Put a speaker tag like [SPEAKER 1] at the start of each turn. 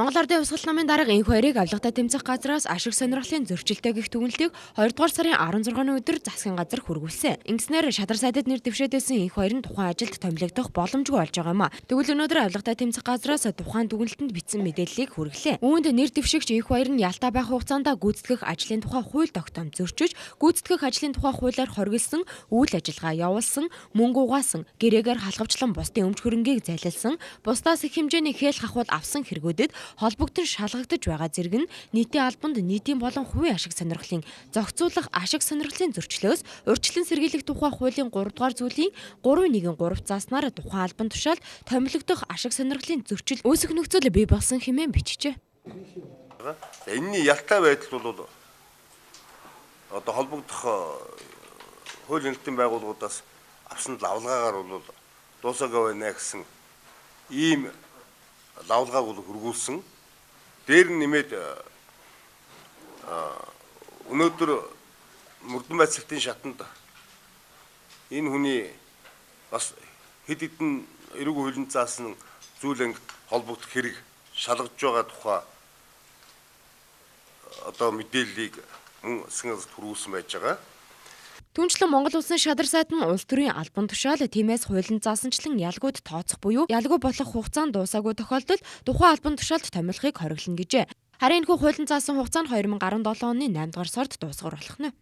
[SPEAKER 1] Монгол Ардын Хувьсгал намын дарга энх хоёрыг авилгатай тэмцэх газраас ашиг сонирхлын зөрчилтэй гэх дүгнэлтийг 2 дугаар сарын 16-ны өдөр засгийн газар хүргүүлсэн. Ингэснээр шадар сайдад нэр дэвшээд байсан энх хоёр нь тухайн ажилд томилогдох боломжгүй болж байгаа юм а. Тэгвэл өнөөдөр авилгатай тэмцэх газраас тухайн дүгнэлтэнд бичсэн мэдээллийг хүргэлээ. Үүнд нэр дэвшигч энх хоёр нь ялтай байх хугацаанд гүйцэтгэх ажлын тухай хууль тогтоом зөрчиж, гүйцэтгэх ажлын тухай хуулиар хориглосон үйл ажиллагаа явуулсан, мөнгө угаасан, гэрээгээр халхавчлан бусдын өмч хөрөнгийг залилсан, бусдаас их хэмжээний хээл хахуул авсан хэрэгүүдэд холбогдсон шалгагдаж байгаа зэрэг нь нийтийн албанд нийтийн болон хувийн ашиг сонирхлын зохицуулах ашиг сонирхлын зөрчлөөс урьдчилан сэргийлэх тухай хуулийн 3 дугаар зүйлийн 3.1.3 зааснаар тухайн албан тушаалд томилогдох ашиг сонирхлын зөрчил үүсэх нөхцөл бий болсон хэмээн бичжээ.
[SPEAKER 2] Энэний ялтай байдал бол одоо холбогдох хууль хяналтын байгууллагуудаас авсан лавлгаагаар бол дуусаагүй байна гэсэн ийм лавлгааг бол хөргүүлсэн. Дээр нь нэмээд өнөөдөр мөрдөн байцаалтын шатанд энэ хүний бас хэд хэдэн эрүүг хуулинд заасан зүйл ангид холбогдох хэрэг шалгаж байгаа тухай одоо мэдээллийг мөн засгийн газарт хүргүүлсэн байж байгаа.
[SPEAKER 1] Түүнчлэн Монгол Улсын шадар сайд нь улс төрийн албан тушаал, тиймээс хуулинд заасанчлан ялгууд тооцох буюу ялгүй болох хугацаанд дуусаагүй тохиолдолд тухайн албан тушаалд томилохыг хориглоно гэжээ. Харин энэхүү хуулинд заасан хугацаа нь 2017 оны 8 дугаар сард дуусгаар болох нь.